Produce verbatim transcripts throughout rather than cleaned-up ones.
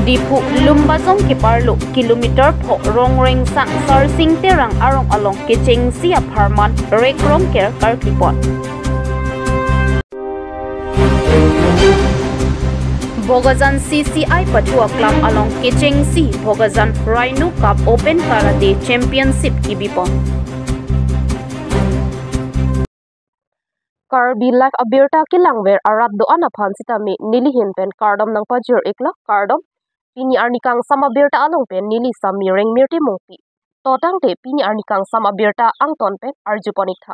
Diphu Lumbajong keparlo kilometer pho Rongrengsang Sarsing Terang arong along kechengsi apharman rek rongker karklipon. Bokajan C C I Pathu Aklam along kechengsi Bokajan Rhino Cup Open Karate Championship kibipon. Karbi Live abirta kelangver arat do-an aphan sitame nelihin pen kardom nangpajir-iklo, kardom. Pini arni kangsam abirta along pen neli Sami Rengmirti Mongpi. To tangte pini arni kangsam abirta angton pen arjupon-iktha.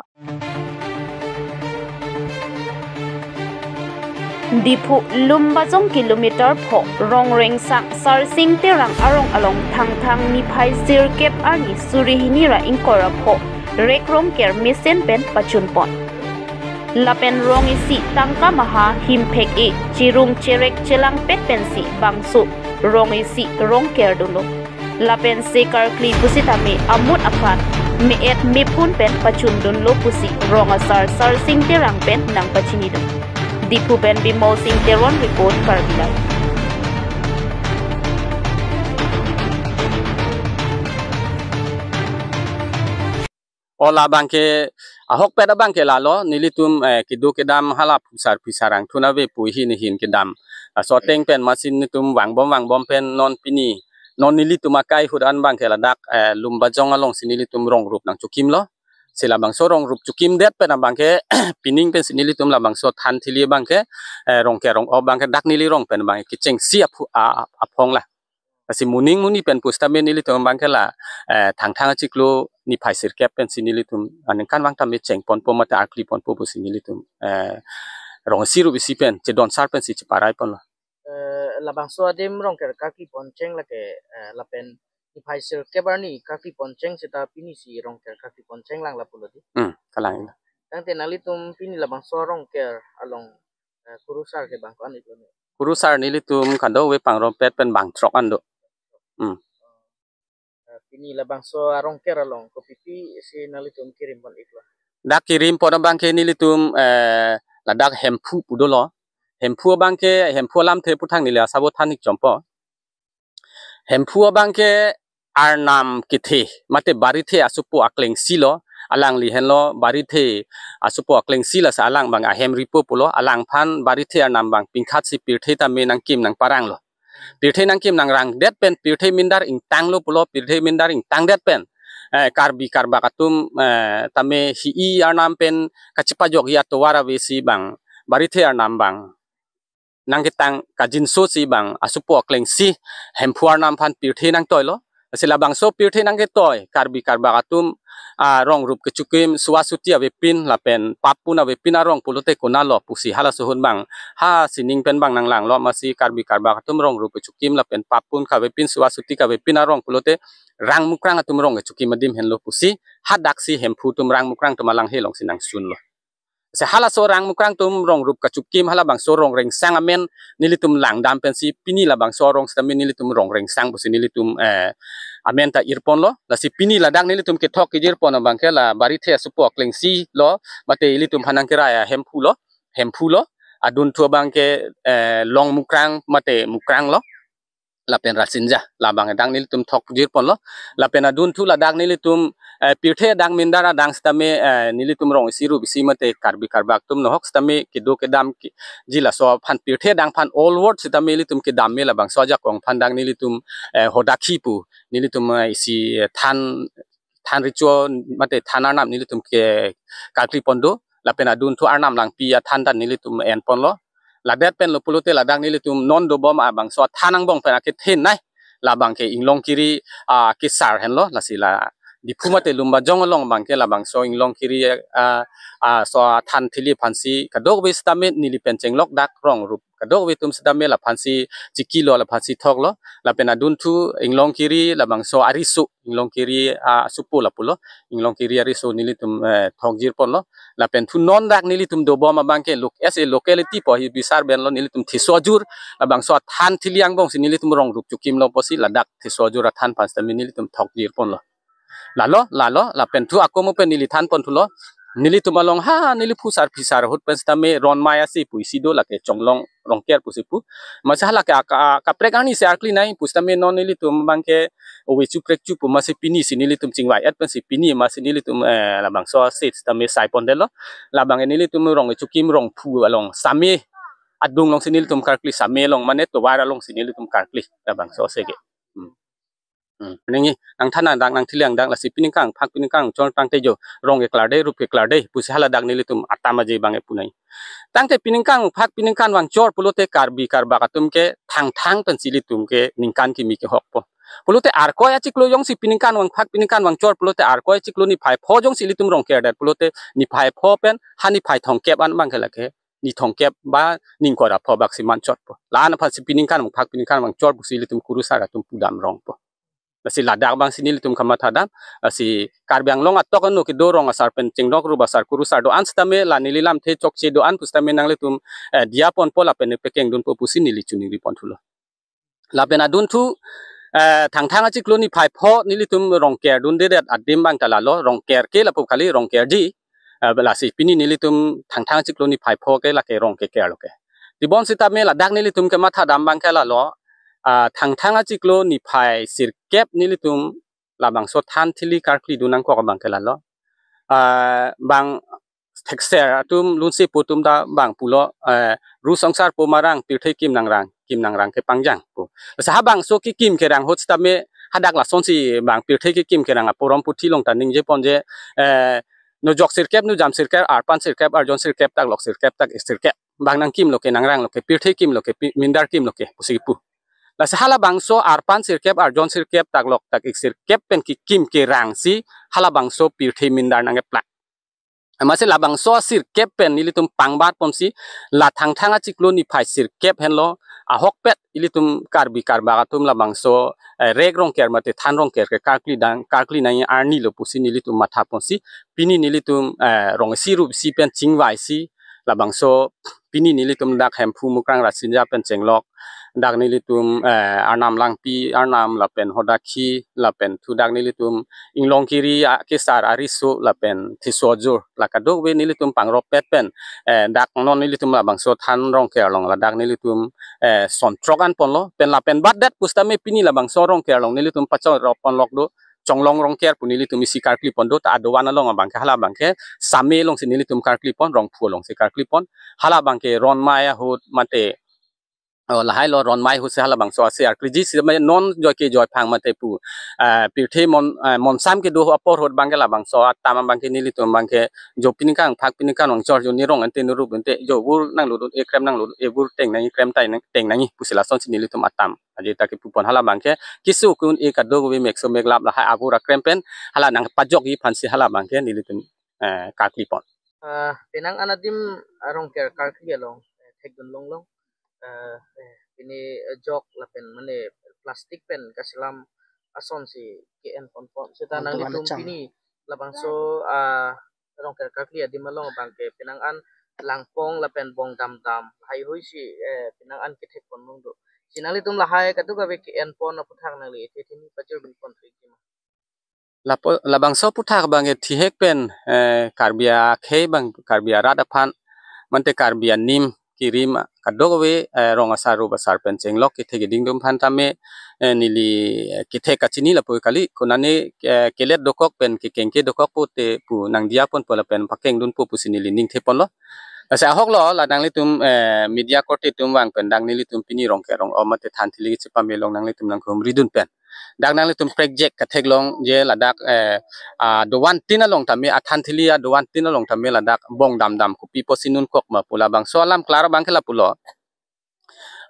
Diphu Lumbajong kilometer pho Rongrengsang Sarsing Terang arong along Thangthang niphai sirkep arni suri hini ra ingkoi ra pho rek rongker mesen pen pachunpon. Lapen rong isi tangka maha himphek-e chirung cherek chelangpet pensi bangso rong isi rongkerdunlo. Lapen se karkli pusitame amut aphan me-et mepun pen pachundunlo pusi rong asar Sarsing Terang pen nangpachinidun. Diphu pen Bimol Singh Teron report, Karbi Live. O labangke ahokpet abangke lalo, nelitum, eh, kedo kedam hala phusar phisar angthun ave pu hini hin kedam. Laso ateng pen masi nelitum vangbom vangbom pen non pini, non nelitum akai ahut an abangke ladak, eh, Lumbajong alongsi nelitum rong rup nangchokimlo. Si labangso rong rup chokimdet pen abangke pining pensi nelitum labangso than thili abangke, eh, rongker rong-op abangke dak neli rong pen abangke kechengsi aphu-, a-, a-, aphong la. Lasi moning muni pen pusitame nelitum abangke la, eh, Thangthang achiklo niphai sirkep pensi nelitum aningkanvang tame chengponpo mate arkliponpo pusi nelitum, eh, rong isi rup isi pen chedonsar pensi cheparaiponlo. Eh, labangso adim rongker karklipon cheng lake, eh, lapen niphai sirkep arni karklipon cheng seta pinisi rongker karklipon cheng lang lapulo di. Hmm, kalang ina. Tangte nanglitum pini labangso rongker along, eh, kurusar ke bang ko-an iklo ni? Kurusar nelitum kadokave pangrompet pen bang throk an do. Hmm. Eh, pini labangso arongker along kopipi si nanglitum kirimpon-iklo? Dak kirimpon abangke nelitum, eh, ladak Hemphu pu dolo. Hemphu abangke, Hemphu alamthe puthang neli asabo than-ik chompo. Hemphu abangke arnam kethe mate barithe asopo aklengsi lo, alangli henlo barithe asopo aklengsi, lasi alang abang ahem ripo pulo, alangphan barithe arnam abang pingkhatsi pirthe tame nangkim nangparanglo. Pirthe nangkim nangrangdet pen pirthe mindar ingtanglo pulo, pirthe mindar ingtangdet pen, eh, Karbi Karbak atum, eh, tame hi-i arnam pen kachepajokji atovar avesi abang barithe arnam abang nangketang kajinsosi abang asopo aklengsi Hemphu arnam aphan pirthe nangtoilo. Lasi labangso pirthe nangketoi Karbi Karbak atum, ah, rong rup kechokim Suwasuti avepin lapen Papun avepin arong pulote konatlo pusi halaso ahut abang ha sining pen abang nanglanglo, masi Karbi Karbak atum rong rup kechokim lapen Papun kavepin Suwasuti kavepin arong pulote Rangmukrang atum rong kechokim adim henlo pusi hadaksi Hemphu atum Rangmukrang atum alanghe alongsi nangsunlo. Si halaso Rangmukrang atum rong rup kachokim halabangso Rongrengsang amen nelitum langdam pensi pini labangso arong sitame nelitum Rongrengsang pusi nelitum, eh, amen ta irponlo. Lasi pini ladak nelitum kethok kejirpon abangke la barithe asopo aklengsi lo, mate ilitum aphan nangkerai a Hemphu lo, Hemphu lo, adunthu abangke, eh, Longmukrang mate Mukrang lo. Lapen Rasinja, labang adang nelitum thok jirponlo. Lapen adunthu ladak nelitum, eh, pirthe adang mindar adang sitame, eh, nelitum rong isi rup isi mate Karbi Karbak atum nohok sitame kedo kedam ke-, ji laso aphan pirthe adang aphan all word sitame ilitum kedam me labangso ajakong aphan adang nelitum, eh, Hodakhi pu nelitum, eh, isi, eh, than, than recho mate than arnam nelitum ke karkli pon do. Lapen adunthu arnam langpi athan ta nelitum enponlo. Ladet pen lo pulote ladak nelitum non dobom abangso athan angbong pen akethenei labangke Inglongkiri, ah, kesar henlo, lasi la Diphu mate Lumbajong along abangke labangso Inglongkiri, ah, ah, so athan thili aphansi kadokave sitame neli pen chenglok dak rong rup kadokave atum sitame laphansi chikilo, laphansi thoklo. Lapen adunthu Inglongkiri labangso ariso, Inglongkiri, ah, asopo lapulo, Inglongkiri ariso nelitum, eh, thok jirponlo. Lapen thu non dak nelitum dobom abangke lok-, as a locality po hi bisar benlo, nelitum Thesojur labangso athan thili angbongsi nelitum rong rup chokimlo pusi ladak Thesojur athan aphan sitame nelitum thok jirponlo. Lalo, lalo, lapen thu akomo pen neli thanpon thulo. Nelitum along ha neli phusar phisar ahut pen sitame Ronmai ase pu isi do, lake Chonglong Rongker pusi pu. Masi halake aka, kaprek arni si arkli nai pu sitame non nelitum abangke ove chu prek chu pu masi pini si nelitum chingvai-et pensi pini masi nelitum, eh, labangso ase sitame sai pondetlo. Labangke nelitum Rong Echukim Rongphu along same adung alongsi nelitum karkli, same along mane tovar alongsi nelitum karkli labangso ase ke. Hmm. Hmm. Nangji nangthan nangdak nangthili nangdak lasi pining kangphak pining kangchor tangte jo rong keklar de, rup keklar de pusi haladak nelitum atam aje abang epunai. Tangte pining kangphak pining kangvangchor pulote Karbi Karbak atum ke Thangthang pensi ilitum ke ningkan kimi kehokpo. Pulote Arkoi achiklo jongsi pining kangphak pining kangvangchor pulote Arkoi achiklo niphai pho jongsi ilitum Rongker det pulote niphai pho pen ha niphai thomkep an abangke lake ni thomkep ba ni ingkoi ra pho bak si manchotpo. La-an aphansi pining kangphak pining kangvangchor pusi ilitum kurusar atum pudam rongpo. Lasi ladak abangsi nelitum kamatha dam. Lasi Karbi Anglong atok ano kedo rong asar pen chenglok rup asar kurusar do-an sitame la neli lamthe chokche do-an pu sitame nanglitum, eh, diya ponpo lapen pekeng dunpo pusi neli choningri ponthulo. Lapen adunthu, eh, Thangthang achiklo niphai pho nelitum Rongker dundedet adim abang ta lalo, Rongker ke lapu kali, Rongkerji. Eh, lasi pini nelitum Thangthang achiklo niphai pho ke lake Rong kekerlo ke. Tebon sitame ladak nelitum kematha dam abangke lalo, ah, Thangthang achiklo niphai sirkep nelitum labangso thanthili karkli dun nangkok abangke lalo. Ah, bang thekser atum lunsepo atum ta bang pulo, eh, Ru Songsar Po Marang Pirthe Kim Nangrang, Kim Nangrang Kepangjang pu. Lasi habangso kekim kerang ahut sitame hadak lasonsi bang pirthe kekim kerang aporom puthi along ta ningje ponje, eh, nujok sirkep, nujam sirkep, arpan sirkep, arjon sirkep, taklok sirkep, tak-ik sirkep. Bang nangkimlo ke nangranglo ke, pirthe kimlo ke, pi-, mindar kimlo ke pusi pu. Lasi halabangso arpan sirkep, arjon sirkep, taklok tak-ik sirkep pen kekim kerangsi halabangso pirthe mindar nangkeplak. Amatsi labangso sirkep pen nelitum pangbar ponsi la Thangthang achiklo niphai sirkep henlo ahokpet ilitum Karbi Karbak atum labangso, eh, rek Rongker mate than Rongker ke karkli dang, karkli nangji arni lo pusi nelitum matha ponsi pini nelitum, eh, rong isi rup isi pen chingvaisi labangso pini nelitum dak Hemphu Mukrang Rasinja pen chenglok, dak nelitum, eh, Arnam Langpi, Arnam lapen Hodakhi, lapen thu dak nelitum Inglongkiri, ah, kesar ariso lapen Theso Ajur, la kadokave nelitum pangrop pet pen, eh, dak non nelitum labangso than Rongker along ladak nelitum, eh, son throk an ponlo, pen lapen batdet pu sitame pini labangso Rongker along nelitum pachorop ponlok do, Chonglong Rongker pu nelitum isi karkli pon do, ta adovan along abangke hala abangke same alongsi nelitum karkli pon, Rongphu alongsi karkli pon, hala abangke Ronmai ahut mate, oh, lahai lo Ronmai ahutsi halabangso ase arkliji sitame non joike joiphang mate pu, eh, pirthe mon, eh, monsam kedo apor ahut abangke labangso atam abangke nelitum abangke jo pining kangphak pining kangvangchor jo nirong ante nirup ante jo vur nanglut un-e krem nanglut un-e vur teng nangji krem tai nang teng nangji pusi lasonsi nelitum atam aje ta kepu pon hala abangke keso ke un-e kadokave mekso meklap lahai avur akrem pen hala nangpajokji aphansi hala abangke nelitum, eh, karkli pon. Ah, penang an adim, ah, Rongker karkli along, eh, thekdun longlong. Eh, eh, pini, eh, jok lapen mane plastic pen kachelam asonsi ke-en ponpon. Seta nanglitum pini labangso, ah, Rongker karkli adim along abangke penang an langpong lapen bong damdam haihui si, eh, penang an kethek pon long do. Si nanglitum lahai kadokave ke-en pon aputhak nangli ithe thini pajir bin pon thik ma? Lapu, labangso aputhak abangke thihek pen, eh, Karbi akhei abang, Karbi arat aphan mate Karbi anim kirim kadokave, eh, rong asar rup asar pen chenglok kethek iding dum aphan tame, eh, neli, eh, kethek kachini lapu kali konane, eh, kelet dokok pen kekengke dokok pute pu nangdiya ponpo lapen pakeng dunpo pusi neli ningthe ponlo. Lasi ahok lo la nanglitum, eh, media korte atum vang pen dak nelitum pini Rongker rong-om mate thanthili kechepame along nanglitum nangkehumri dun pen dak nanglitum prekjak katheklongji ladak, eh, adovan tin along tame, athanthili adovan tin along tame ladak bong damdam kopi pusi nunkok ma pu labangso alam klar abangke lapulo.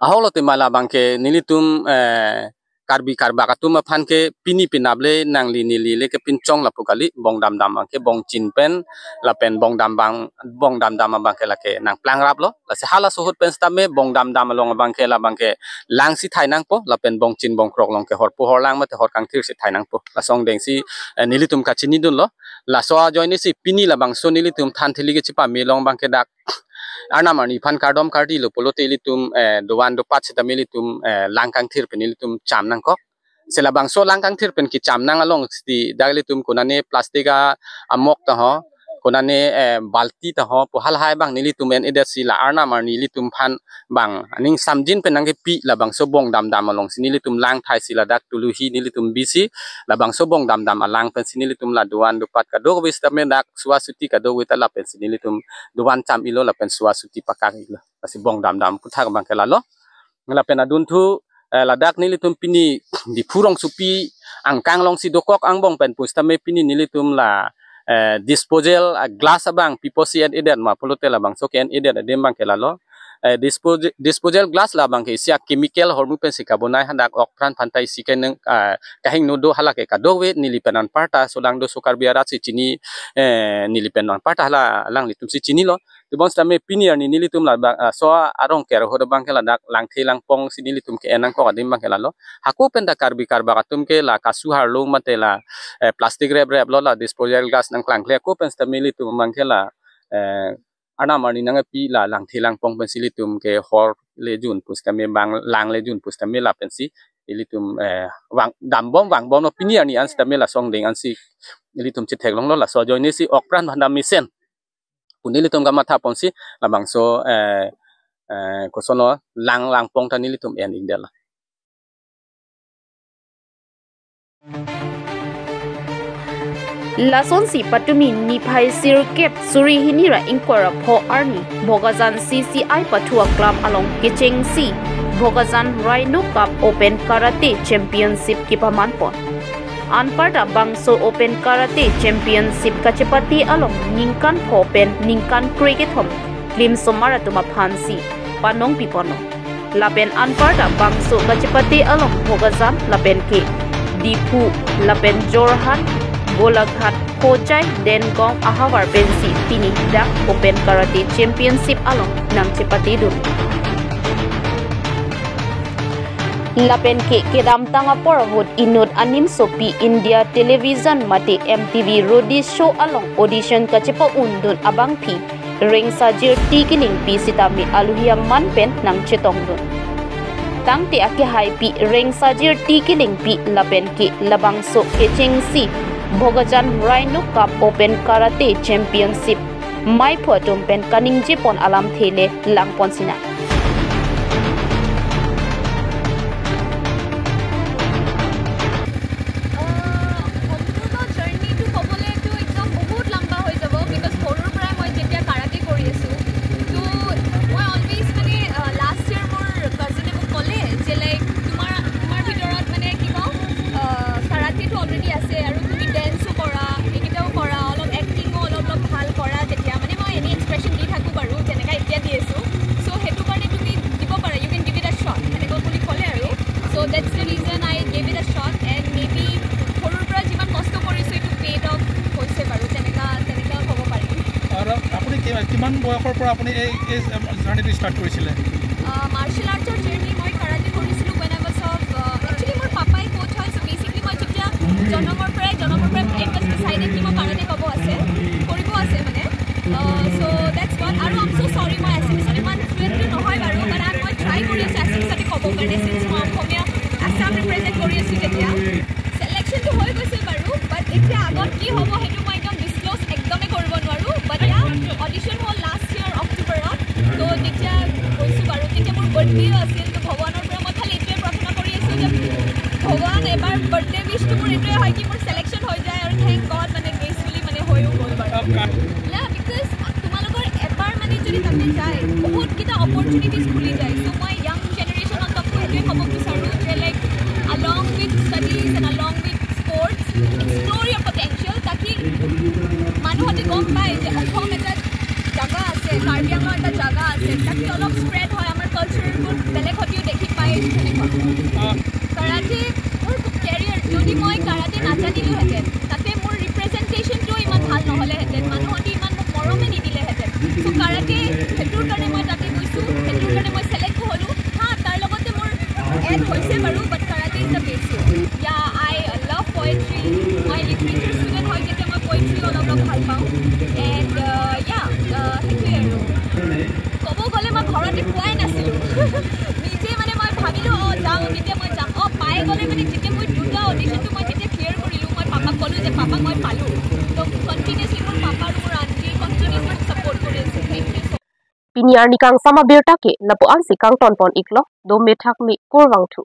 Ahok lo tema labangke nelitum, eh, Karbi Karbak atum aphan ke pini penap le nangli neli le kepinchong lapu kali, bong damdam abangke bong chin pen lapen bong dambang bong damdam abangke lake nangplangraplo. Lasi halaso ahut pen sitame bong damdam along abangke labangke langsi thai nangpo lapen bong chin bong krok along ke horpo horlang mate hor kangthir si thai nangpo. Laso angdengsi, eh, nelitum kachini dunlo. Laso ajoinesi pini labangso nelitum thanthili kechepame along abangke dak Arnam arni aphan kardom kardi lo pulote ilitum, eh, dovan dopat sitame ilitum, eh, lang kangthir pen ilitum cham nangkok. Si labangso lang kangthir pen kecham nang along si dak ilitum konane plastic a amok ta ho, punane, eh, balti ta ho pu halahai abang nelitum en-edet si la Arnam arni ilitum aphan abang aning samjin pen nangkepi labangso bong damdam alongsi nelitum lang thai si ladak tuluhi nelitum bisi labangso bong damdam alang pensi nelitum la dovan dopat kadokave sitame dak suasuti kadokave ta lapensi nelitum dovan cham-ilo lapen suasuti pakak-ilo. Lasi bong damdam aphuthak abangke lalo. Lapen adunthu, eh, ladak nelitum pini Diphu rongsopi angkang alongsi dokok angbong pen pusitame pini nelitum la, eh, disposal, ah, glass abang piposi en-edet ma pulote labangso ke en-edet adim abangke lalo. Eh, disposal, disposal glass labangke isi a-chemical ahormu pensi kabonai, hadak okpran aphanta isi keneng, ah, kahingno do, halake kadokave neli pen anparta solangdo so Karbi arat si chini, eh, neli pen anparta hala alanglitum si chinilo. Tebonsitame pini arni nelitum labang, ah, so arong kerho abangke ladak langthe langpong si nelitum ke-en nangkok adim abangke lalo. Hako penta Karbi karbak atum ke la kasu harlung mate la, eh, plastic rep rep lo la disposal glass nangklangkle, hako pen sitame ilitum abangke la, eh, Arnam arni nangpi la langthe langpong pensi ilitum ke hor le jun pusitame abang lang le jun pusitame lapensi ilitum, eh, vang dambom vangbomlo, pini arni an sitame la songdeng ansi ilitum chetheklonglo. Laso ajoine si okpran aphanta mesen pu nelitum kamatha ponsi labangso, eh, eh, kosono lang langpong ta nelitum en-edetlo. Lasonsi patumi niphai sirkep suri hini ra ingkoi ra pho arni Bokajan C C I pathu aklam along kechengsi Bokajan Rhino Cup Open Karate Championship kepamanpon. Anparta bangso Open Karate Championship kachepate along ningkan pho pen ningkan krekethom klim somar atum aphansi panongpiponlo. Lapen anparta bangso kachepate along Bokajan lapen ke Diphu lapen Jorhat, Golaghat, Hochai, Dengaon ahavar pensi pini dak Open Karate Championship along nangchepatedun. Lapen ke kedamtang apor ahut inut animsopi India Television mate M T V roadies show along audition kachepa-undun abangpi Rengsajir T Killingpi sitame aluhi aman pen nangchetongdun. Tangte akehaipi Rengsajir T Killingpi lapen ke labangso kechengsi Bokajan Rhino Cup Open Karate Championship maiphu atum pen kaningjepon alamthe le langpon sinang. আহ, সম্পূৰ্ণ জাৰ্ণিটো ক'বলেতো একদম বহুত লম্বা হৈ যাব, বিকজ সৰুৰ পৰাই মই যেতিয়া কাৰাটে কৰি আছোঁ, তো মই অলৱেজ মানে, আহ, লাষ্ট ইয়েৰ মোৰ কাজিনে মোক ক'লে যে, লাইক, তোমাৰ, তোমাৰ ভিতৰত মানে কি কওঁ, আহ, কাৰাটেটো অলৰেডি আছে আৰু তুমি ডেন্সো কৰা, এইকেইটাও কৰা, অলপ এক্টিঙো অলপ অলপ ভাল কৰা, তেতিয়া মানে মই এনেই এক্সপ্ৰেশ্যন দি থাকোঁ বাৰু, যেনেকা এতিয়া দি আছোঁ। চ' সেইটো কাৰণে তুমি দিব পাৰা, you can give it a shot, এনেকুৱা বুলি ক'লে আৰু। So that's the reason I gave it a shot, and maybe সৰুৰ পৰা যিমান কষ্ট কৰিছোঁ, এইটো পেইড অফ হৈছে বাৰু, তেনেকা, তেনেকা ক'ব পাৰি। আৰু আপুনি কি-, কিমান বয়সৰ পৰা আপুনি এই, এই জাৰ্ণিটো ষ্টাৰ্ট কৰিছিলে? আহ, মাৰ্চেল আৰ্টছৰ জাৰ্ণি মই কাৰাটে কৰিছিলোঁ when I was of, আহ, একচুৱেলি মোৰ পাপাই কোচ হয়, চ' বেচিকলি মই যেতিয়া জনমৰ পৰাই, জনমৰ পৰাই it was decided কি মই কাৰাটে ক'ব আছে, কৰিব আছে মানে। আহ, চ' that's what, আৰু I'm so sorry, মই এছামিছত ইমান ফ্লুৱেণ্টটো নহয় বাৰু, মানে মই ট্ৰাই কৰি আছোঁ এছামিছতে ক'ব কাৰণে, চিন্স মই অসমীয়া আছাম ৰিপ্ৰেজেণ্ট কৰি আছোঁ যেতিয়া। ছিলেকশ্যনটো হৈ গৈছে বাৰু, বাট এতিয়া আগত কি হ'ব সেইটো মই একদম ডিছক্ল'জ একদমেই কৰিব নোৱাৰোঁ। বাট ইয়া, অডিশ্যন হ'ল লাষ্ট ইয়েৰ অক্টোবৰত, তো তেতিয়া গৈছোঁ বাৰু। তেতিয়া মোৰ বাৰ্থডেও আছিল, তো ভগৱানৰ পৰা মই খালি এইটোৱে প্ৰাৰ্থনা কৰি আছোঁ যে ভগৱান, এবাৰ বাৰ্থডে উইচটো মোৰ এইটোৱে হয় কি মোৰ ছিলেকশ্যন হৈ যায়, আৰু থেংক গড, মানে গ্ৰেচফুলি মানে হৈও গ'ল বাৰু। ইয়া, বিকজ তোমালোকৰ এবাৰ মানে যদি তাতে যায়, বহুতকেইটা অপৰচুনিটিজ খুলি যায়। চ' মই য়াং জেনেৰেশ্যনক সেইটোৱে ক'ব বিচাৰোঁ যে, like, along with studies and along with sports, explore your potential, তাকি মানুহতে গম পায় যে অসম এটা জাগা আছে, কাৰ্বি আংলং এটা জাগা আছে, তাকি অলপ স্প্ৰেড হয়, আমাৰ কালচাৰবোৰ বেলেগ হতিও দেখি পায়, তেনেকুৱা। আহ। কাৰাটে মোৰ কেৰিয়াৰ, যদি মই কাৰাটে নাজানিলোহেঁতেন, তাতে মোৰ ৰিপ্ৰেজেণ্টেশ্যনটো ইমান ভাল নহ'লেহেঁতেন, মানুহতে ইমান মোক মৰমে নিদিলেহেঁতেন। চ' কাৰাটে, সেইটোৰ কাৰণে মই তাতে গৈছোঁ, সেইটোৰ কাৰণে মই ছিলেক্ট হ'লোঁ। হা, তাৰ লগতে মোৰ এড হৈছে বাৰু, but karate is the base. Yeah, I love poetry. মই লিটাৰেচাৰ ষ্টুডেণ্ট হয়, যেতিয়া মই পইট্ৰি অলপ অলপ ভাল পাওঁ। এণ্ড, ইয়া, সেইটোৱে আৰু। ক'ব গ'লে মই ঘৰতে কোৱাই নাছিলোঁ। নিজে মানে মই ভাবিলোঁ, "অ, যাওঁ, তেতিয়া মই যাম।" অ, পাই গ'লে মানে যেতিয়া মই দুটা অডিশ্যনটো মই যেতিয়া ক্লিয়াৰ কৰিলোঁ, মই পাপাক ক'লোঁ যে, "পাপা, মই পালোঁ।" তো কণ্টিনিউৱাছলি মোৰ পাপা আৰু মোৰ aunty Pini arni kangsam abirta ke lapu-ansi kangton pon iklo, dome thakme kurvangthu.